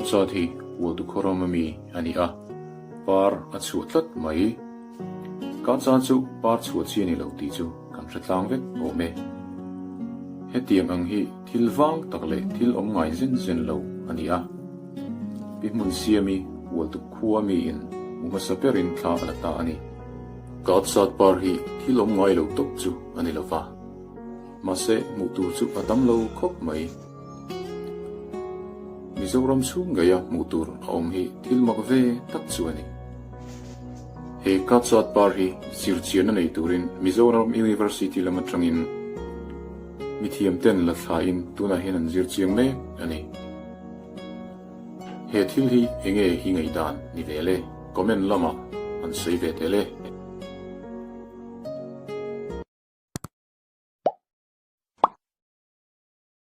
Kap zat hi Ualtu khaw ram ami a ni a, par a chhuah tlat mai. Kap zat chu par chhuah chi a ni lo tih chu kan hre tlang vek awm e. Hetiang ang hi thil vang tak leh thil awm ngai zen zen lo a ni a. Pi hmun siami Ualtu khua miin hmu hmasa berin thla a la ta a ni. Kap zat par hi thil awm ngai lo tawp chu a ni lo va. Mahse hmuh tur chu a tam lo khawp mai. Mizoram chhung ngeia hmuh tur a awm hi thil mak ve tak chu a ni. He Katsat par hi zirchianna nei turin Mizoram University lam atangin mithiam ten la thlain tunah hian an zir chiang mek a ni. He thil hi enge hi ngaihdan ni ve le? Comment lamah an sawi ve tel e.